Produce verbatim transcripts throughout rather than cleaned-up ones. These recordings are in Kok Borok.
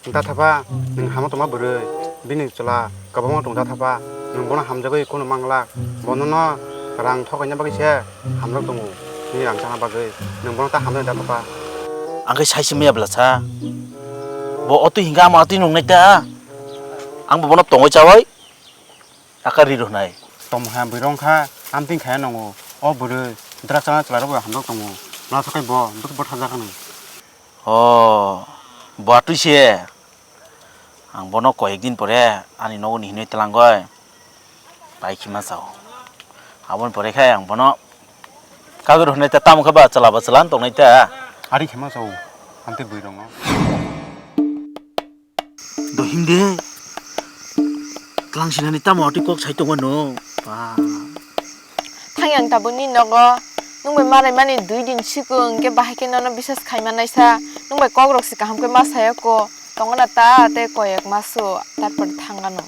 Wngkha thapa, nwng hamo tongma bwrwi, bini chwla kwbangma tongkha thapa, nwng bono hamjagwi kunu manglak, bonono rang thokaina bagwi se hamjak tongo, nini rang chana bagwi, nwng bono ta hamjaknai da thapa. Ang khe sai se maya bwla sa, bo otwi hinkhe amo atwi nungnai ta, ang bo bono tongwi chawi. Aka ri rwnai. Tongmung hai bwrwi wngkha, amtwing khaya nongo. O bwrwi drugs chana chwlairok bai hamjak tongo. Masa khe bo, bo, bo thajak hwnwi. O, bo atwi se. Ang bono koyek din pore ani nogo ni hinwi twlangoi. Pai khima chao. Aboni pore khai ang bono kagwi rwnai ta tamo khe ba chwla ba chwla wng tongnai ta. Ari khima chao. Amtwi bwrwi rwngo. Dohim de. Tlang sinani tamo twi kok sai tongo no. Ba. Thang yang tabukni nogo. Nwng bai marai mani dui din sikung hwnkhe bahai khe nono bisas khai manai sa. Nwng bai kok rok se kaham khe ma saya ko. Tongna ta tei koyek masu tarpor thangano.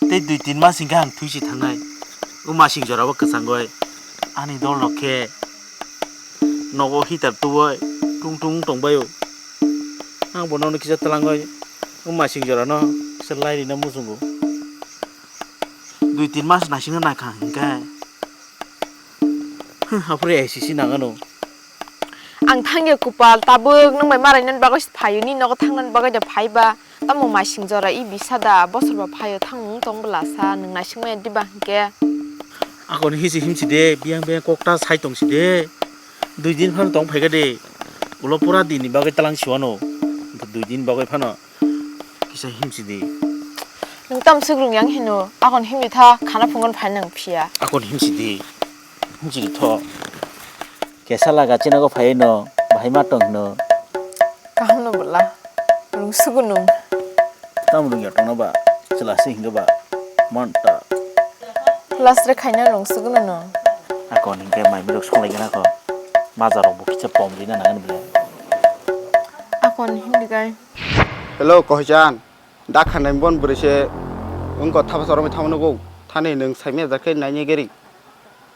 Tei dui tin mas hingkhe ang thwi se thangnai. O masing jora bo kwchangoi. Ani dol rok khe nogo heater tuboi tung tung tongbaio. Ang bo nono kisa twlangoi o masing jorano kisa lai rina muchungo. Dui tin mas naisingna naikha hinkhe. Aphuru A C C nangano. Ang thangya kupal tabuk nwng bai marainani bagwi phaio, ni nogo thangnani bagwi da phaiba. Tamo masing jora i bisa da, bosor ba phaio thangmung tong bwla sa, nwng naisingmaya diba hinkhe? Akon hisi himsi de, biyang biyang kokta sai tong si de. Dui din phano tong phaikha de. Ulo pura din ni bagwi talang siwano. Dui din bagwi phano kisa himsi de. Nwng tam sugrung yang hino, akon himni tha khana phungon phai nang phiya. Akon himsi de. Himsi de tho. Kesa laga chinago phai no, bahai ma tong hino. Kaham no bwla. Rung sugu nung. Tam rung ya tongna ba, chwla se hinga ba. Monta. Plus re khaina rung sugu no no. Akon hingke mai mirok songlai gana ko. Maja rok bo kisa pom rina nangan bwle. Akon hindi kai. Hello, Kohichan. Da khanai bon bwrwi se wngko thapa choromwi thangma nugo. Thani nwng saimya jakhe naini gari.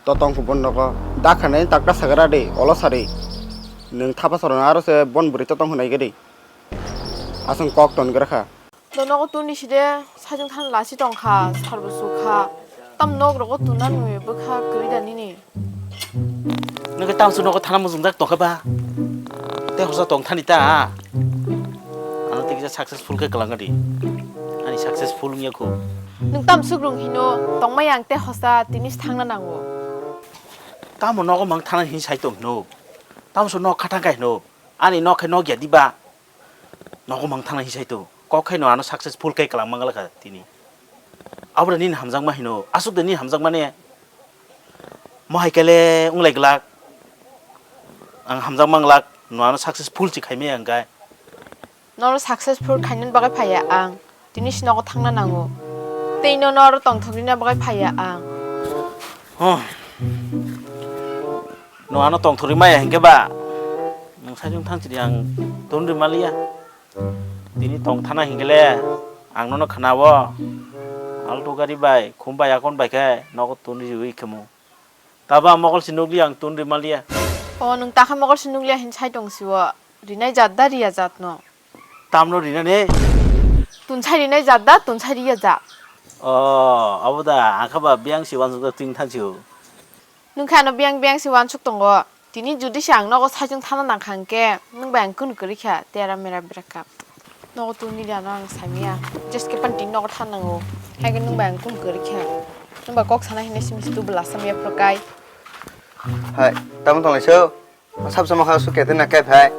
Totong khe bon nogo. Da khanai takta sagra de, olo sari. Nwng thapa chorona aro se bon bwrwi totong hwnai gari. Aswng kok ton gra kha. Do nogo tuni side sajwng thani lasi tong kha, sar bo su kha. Tam nok rogo tuna nwi bwkha kwrwi da nini. Nwng khe tamsuk nogo thana muchungjak tongkha ba? Tei hosa tong thani ta? Ano tei kisa successful khe kwlangkha di. Ani successful wngya khu. Nwng tamsuk rung hino, tongmai ang tei hosa tini se thangna nango. Tamo nogo mang thana hin sai tong hino? Tamsuk nok khathang kha hino? Ani nok khe nok ya diba? Nogo mang thangna hin sai to. Kok khaino ano successful khe kwlang manglakha tini. Abra nini hamjakma hino. Aswk de nini hamjakmani. Mo hai kele wng lai glak. Ang hamjak manglak. No ano successful si khaimaya hwnkhe. Nono successful khainani bagwi phaiya ang. Tini se nogo thangna nango. Tei nono oro tongthok rina bagwi phaiya ang. Oh. No ano tongthok rimaya hwnkhe ba. Nwng sajwng thang sidi ang tun rimaliya. Tini tong thana hingkele ang nono khnawo. Alto gari bai, khum bai, akon bai khe nogo tun riwi khemo. Tabo ang mokol si nukliya, ang tun rimaliya. O, nwng takha mokol si nukliya hin sai tong siwo. Rinai jat da riya jat no? Tamno rinani? Tun sai rinai jat da, tun sai riya jat. O, abo da, ang kha ba biyang si wansuk da twing thansi o. Nwng khe ano biyang biyang si wansuk tongo. Tini jodi se ang nogo sajwng thana nangkha hwnkhe, nwng bai ang kunu kwrwi kha, tera mera breakup. Nogo tuni di ano ang saimaya, just ke pan tini nogo thana nango. Haikhe nwng bai ang kunu kwrwi kha. Nwng bai kok sana hinwi simi situ bwla samya phuru kai. Hai, tamo tong lai so? Sab sama kha su kete na kai phai.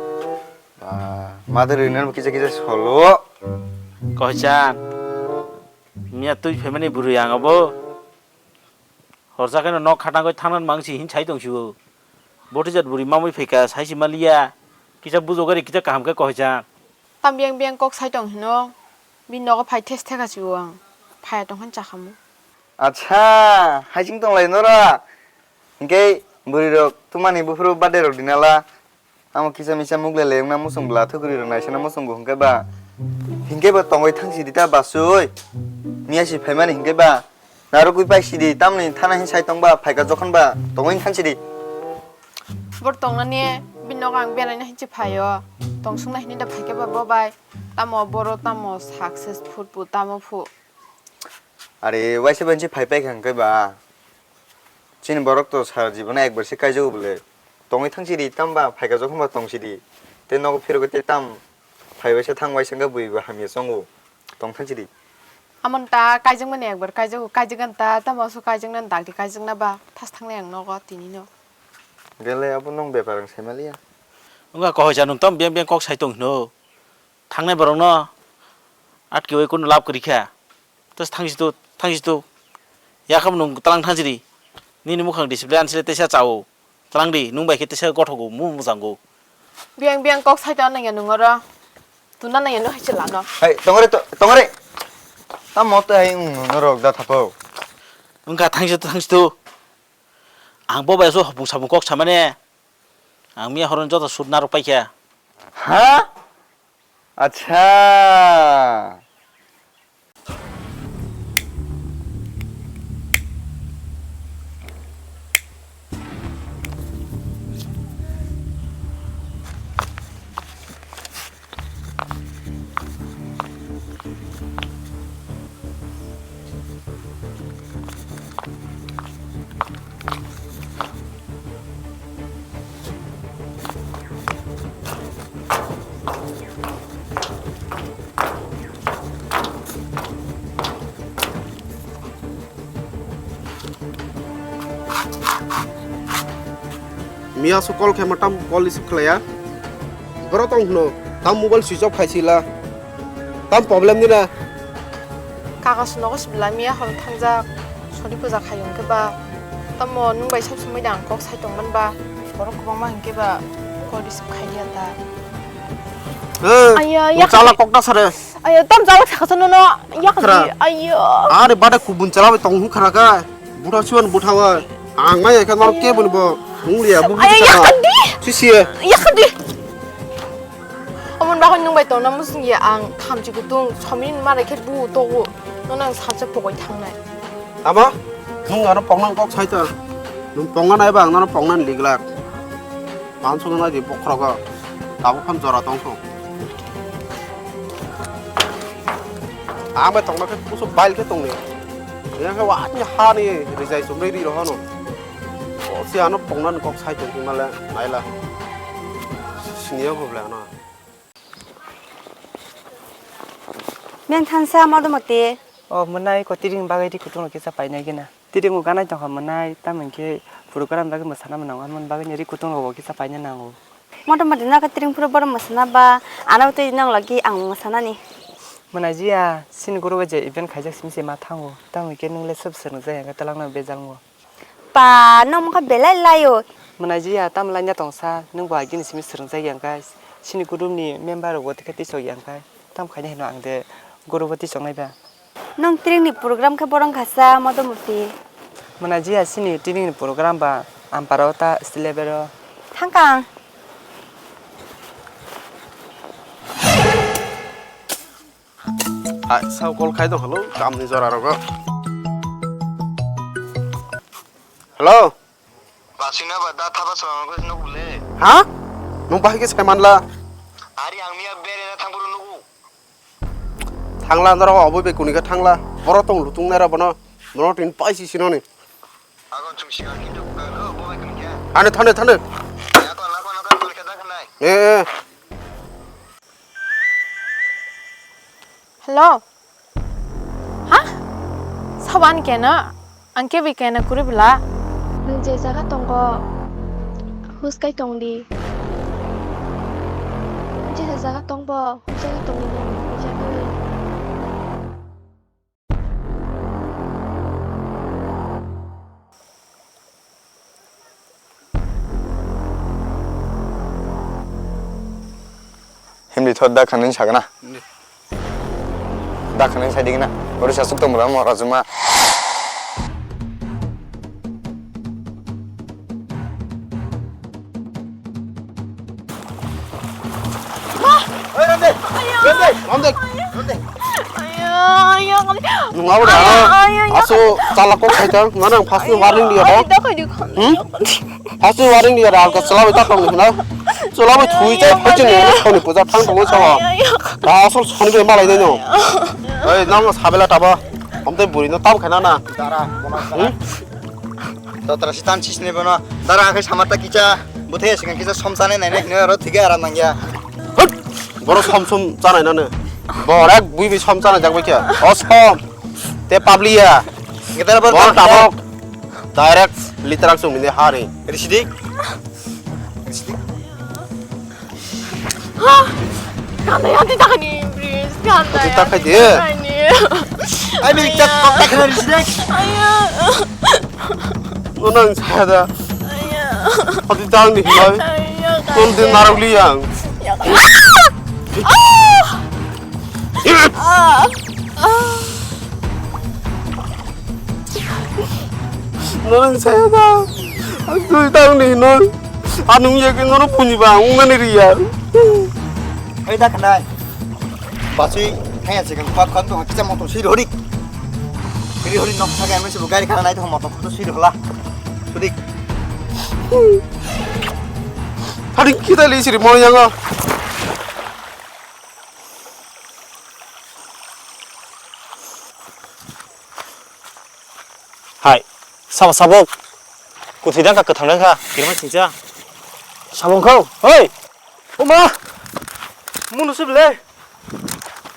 Ba, mother union kisa kisa solo. Kohichan. Miya twi phaimani bwrwi ang abo. Horsa kheno nok khatangwi thangnan mangsi hin sai tong sio. Botijat bwrwi mamwi phaikha sai si maliya. Kisa bujok gari kisa kaham khe Kohichan. Tam biyang biyang kok sai tong hino. Bini nogo phai thes thekha sio ang. Phaiya tong khan chakhamu. Acha, haising tong lai nora. Hinkhe bwrwi rok tumani buphuru birthday rok dinala. Amo kisa misa muk lele wngna muchung bwla thukri rok naisana muchungo hwnkhe ba. Hinkhe bo tongwi thang sidi ta basui. Miya si phaimani hinkhe ba. Narwgwi pai sidi tamni thana hin sai tong ba phaika jokhon ba tongwi thang sidi. Bor tongnani bini nogo ang beraina hinsi phaio. Tong sung nai hinui da phai khe ba bo bai. Tamo boro tamo successful pu tamo phu. Are, waisa banchi phai pai kha hwnkhe ba. Chini borok to sara jibono ekbar se kaijago bole. Tongwi thang sidi, tamba phaika jokhon ba tong sidi. Tei nogo phirogwi tei tam phai waisa thang waisa wngkha bui bo hamya chongo. Tong thang sidi. Amon ta kaijakmani ekbar kaijago, kaijakgan ta, tamo so kaijaknani dagdi kaijakna ba, thas thangnai ang nogo tini no. Gele abo nong bepar ang saimaliya. Wngkha kohoi sa nung tam beng beng kok sai tong hino. Thangnai borok no atkiwi kunu lab kwrwi kha. Tes thangsi tu, thangsi tu. Yakham nung talang thangsiri. Nini mukhang display ansile tesa chao. Talang di, nung bai khe tesa gothogo, mu mujango. Biang biang kok sai ta nangya nung oro. Tuna nangya nung hai chelano. Hai, tongore to, tongore. Ta moto hai ung nung norok da thapo. Wngkha thangsi tu, thangsi tu. Ang bo bai so hopung sapung kok samane. Ang miya horon joto sut narok paikha. Ha? Acha. Miya su call khe ma tam call receive khlaiya. Boro tong hwno, tam mobile switch off khai sila. Tam problem ni na. Kakas nogo sibla miya hor thangjak. Sori puja khai hwnkhe ba. Tamo nung bai sab samai da ang kok sai tongman ba. Borok kwbangma hwnkhe ba call receive khai liya ta. Hey, Aya, nung yak chala di. Kok ta sare. Ayo, tam jala thakasa nono, yak Khra. Di, ayo. Are bade kubun chala bai tong hung khara ka. Butha siwan butha wa. Ang mai khe nor ke bun bo. Nung liya bu Ayo, buji yak khara. Di. Sisi ye. Yak di. Omon bagwi nung bai tongna musung ye ang thamchi kutung somin mare khe bu togo. Nono ang salsa pogoi thangnai. Abo, nung ano poknang kok sai ta. Nung pokna nai ba ang nono pokna ni liglak. Pansok nai di bokhrogo. Tabuk phan jora tong thung. Ang bai tongna khe kusu bail khe tongni. Yang khe wahini hani rijai chumrei ri rohano. O si ano pokna ni kok sai tong thung nale naila. Siniya bo ble ano. Meng thansa Madhumati. O mwnai ko tiring bagwi ri kutung rok kisa painai gina. Tiring o ganai tongkha mwnai, tamo hinkhe program bagwi mwsana mwnango, amoni bagwi ri kutung rok bo kisa paina nango. Madhumati naka tiring phuru borok mwsana ba, ano tei nang lagi ang mwsanani. Mwnai jiya, sini guru bai je event khaijak simi se ma thango, tamo hinkhe nung le sob swrwngjak ya, twlangno bejalngo. Pa, nong mokha belai laio. Mwnai jiya, tamo laina tongsa, nung bo agini simi swrwngjak ya wngkha, sini group ni member rok bo tikhe tisok ya wngkha, tamo khaina hino ang de group o tisok nai ba. Nong tring ni program khe borong khasa, Madhumati. Mwnai jiya, sini tring ni program ba, ampara o ta slabero. Thangkang. Hai, sao call khai tong hello, kamni jora rogo. Hello. Basina ba da thaba song ko no bule. Ha? Nung bahai khe sai manla. Ari ang miya bere na thang buru nugu. Thangla ndoro obo be kunika thangla. Boro tong lutung nera bono. Bono tin paisi sinoni. Agon chung siga kintu buka lo bo be kunika. Thane, thane, thane. Ya ko la ko na ta kunika da khnai. Eh, eh. Hello? Ha? Sawan kena? Ang kebi kena kuri bela? Nung je jaga tongo, huskai tong di. Je jaga tongbo, huskai tong di nung, huskai. Himdi thot da khanani sagana. Himdi. Da khanani sai digna. Ori sasuk tong mura mo rajuma. Oi, Ramde! Ramde! Ramde! Ramde! Nung abo da? Aso chala kok khai tang, mana ang first ni warning dia da? Hmm? First ni warning dia da, alka chala bai ta tong na. Chwla bai thwi jai phai chini soni puja thang tongo sao. Asol soni bai malai nai no. Oi nang sabela tabo. Amte buri no tam khana na. Dara, Dotra sitan sisni bono. Dara ang khe samata kicha. Buthe singa kicha som chane nai nai hino aro thige aram nangya. Hut! Boro som som chanai nane. Borek bui bui som chanai jak bai khe. O som. Te pabliya. Gedar bor Bor tabok. Direct literal sung mine hari. Risidik. Kanai ati takani, please, kanai. Ati takai de. Ai, bini chat kok takhna risi dek. Ayo. Nonang saya da. Ayo. Ati tang ni hilai. Ayo, Ton din kanai. Narok liyang. Ya. Ah! Ah! Ah! Norang saya da. Ang tui tang ni no. Anung ya ke nono puni ba ung nani riya. Ai da khanai. Basui thaya se kang pak khan to kicha motor sui rori. Ri hori nok thage ami se gari khana nai to motor to sui rola. Sudik. Hari kita li siri mo yang. Hai, sabo sabo. Kuthwi dangka kwthang dangka. Kirma singcha. Sabo kho. Hoi. Oma. Munu sibile.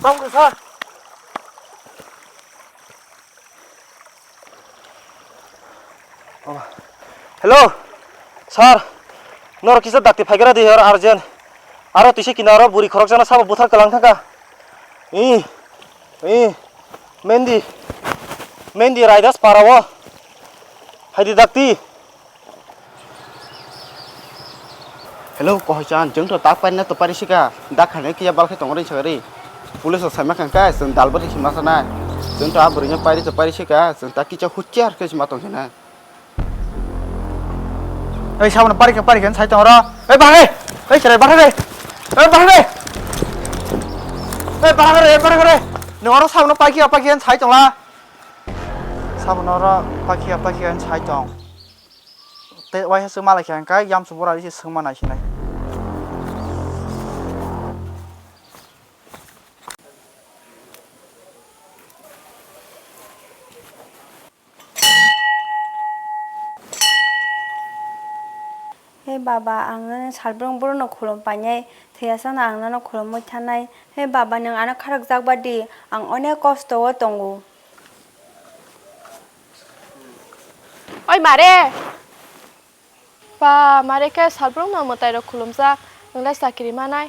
Tam kasa. Hello, sir. Norok kisa dakti phaigra di hor urgent. Aro tisi kinaro buri khorokjano sabo buthar kwlang thangkha. I, i, Mendi, Mendi Raidas parao. Haidi dakti. Hello, Kohoi chan, chwng to tak paina to pari sika, dak khaina kiya bal khe tongri sagri. Police rok saima khangkha, chwng dalbari hima sana. Chwng to a bwrwino pari to pari sika, chwng ta kicha huchiar khe sima tong khena. Ei, sabono pari khe, pari khe sai tong ro. Ei, bahai! Ei, cherai bahai re! Ei, bahai re! Ei, bahai re, bahai re! Nung oro sabono pai khe, pai khe sai tong la. Sabono oro pai khe, pai khe sai tong. Tei waisa swk malai kha hwnkhe yamsuk bura risi swngma naisinai. He baba, ang nini salbrong borokno khulum painai, thwiyasano ang nono khulumwi thanai. He baba, nwng ano kharokjak ba di, ang onek kosto o tongo. Oi mare! Pa, mare khe salbrumno mwtairok khulumjak, nwng le chakiri manai,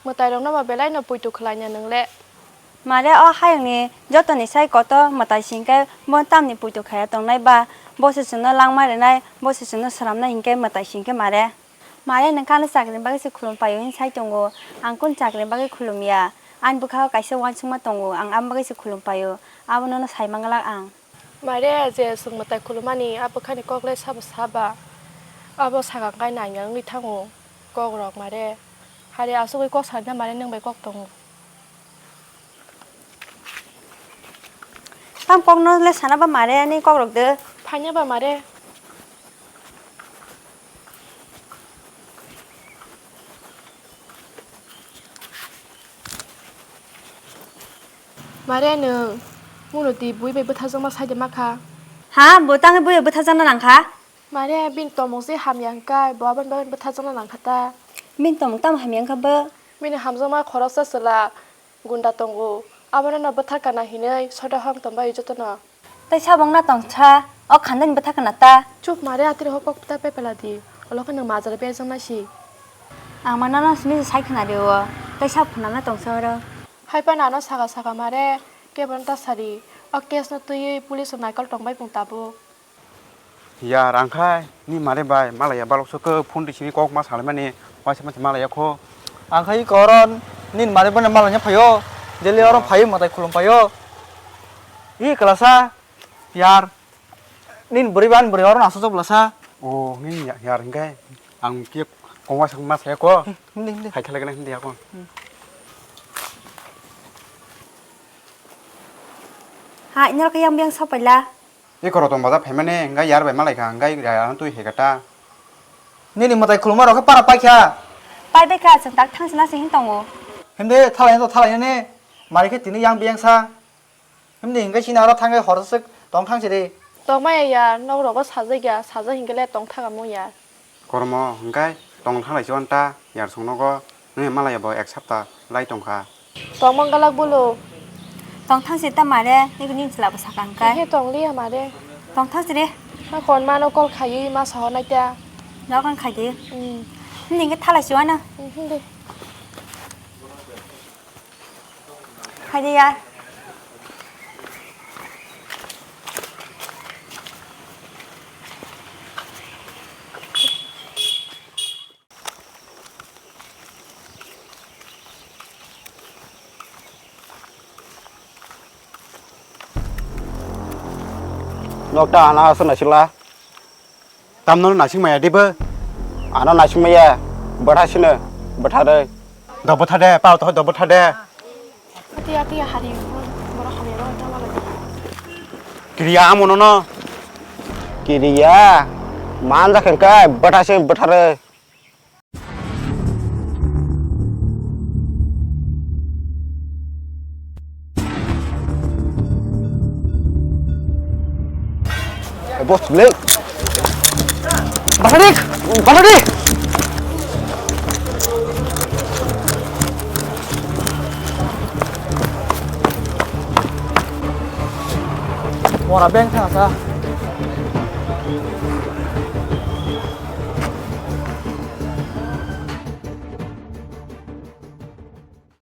mwtairokno bo belai no puitu khlaina nwng le. Mare o hayungni jotoni sai kotor mwtai singkhe bo tamni puitu khaya tongnai ba, bo se chwngno langma rwnai, bo se chwngno swnamnai hinkhe mwtai singkhe mare. Mare nwng khe ano chakrini bagwi se khulum paio hwn sai tongo, ang kunu chakrini bagwi khulum ya, ani bwkhao kaisa uansukma tongo, ang aboni bagwi se khulum paio, abono no sai manglak ang. Mare, je chwng mwtai khulumani a bwkhani kok le sabo sa ba? Abo sakha khe nangya wngwi thango kok rok mare. Hari asugwi kok sanina mare nwng bai kok tongo. Tam kok no le sana ba mare ani kok rok de. Phanya ba mare. Mare nwng, munuti bui bai bwtharjakma sai de ma kha. Ha, bo tangwi bui bai bwtharjakna nang kha? Mare, bini tongmung se hamya hwnkhe, bo aboni bagwi bwtharjakna nang kha ta? Bini tongmung tamo hamya wngkha bo? Bini hamjakma khoroksa chwla gunda tongo, abono no bwthar kana hinwi soda hong tong bai jotono. Tei sabo wngna tong kha, o khandani bwthar kana ta. Chup mare, atiri ho kok ta pepela di. Olo khe nwng majra berjak nai si. Ang ma nono simi se sai khna rio, tei sabo khna na tong kha oro. Hai phano ano saka saka mare, kebo no ta sari. O case no twiwi police rok naikol tong bai pung tabuk. Yar, ang khai ni mare bai malaya balok sokhe phone risini kok ma salaimani, waisa masa malaya kho. Ang khai koron nini mare bai malanya phaio, jeli oro phaio mwtai khulum phaio. I kwlasa, yar, nini bwrwi ban bwrwi oro asajak bwlasa. O, nini ya-, yar hingkai ang khe kok waisa ma saya kho. Hindi, hindi. Hai khalai gana hindi ako. Ha, inor khe yang biang sapaila. Eko rotong baja phaimani, hingke yar bai malai kha, hingke yar ano twi hai khe ta. Nini mwtai khuluma rok khe para pai kha. Pai bekha, chwng tak thang sina se hin tongo. Himde thalai to thalai ne. Mari khe tini yang biyang sa. Himde hingai sina aro thangai hor sik tong thang siri. Tongmaya yar, nok rogo sajak ya, sajak hinke le tong thaga mo yar. Kormo hingai tong thalai si anta yar song nogo. Nini malaya bo ek sapta lai tongkha. Tongmang galak bolo. Tong thang si ta mare, ni ni chla bo sakang kai. He tong liya mare. Tong thang si re. Ha kon mano kol khayi ma sahor nai ta. Nok ang khai de. Hmm. Ni nge thalai si wana. Hmm, de. Khai de ya. Nokta ana aswk naisingla. Tamno naising maya dibo? Ano naising maya. Bwtha sino. Bwtha de. Dok bwtha de, pao to dok bwtha de. Ati ati hari. Boro hamya no tama lagi. Kiriya amo no no. Kiriya. Man jakhe kai bwtha sino bwtha de. Eh, bos, le. Basadik, basadik. Mora bank thang sa.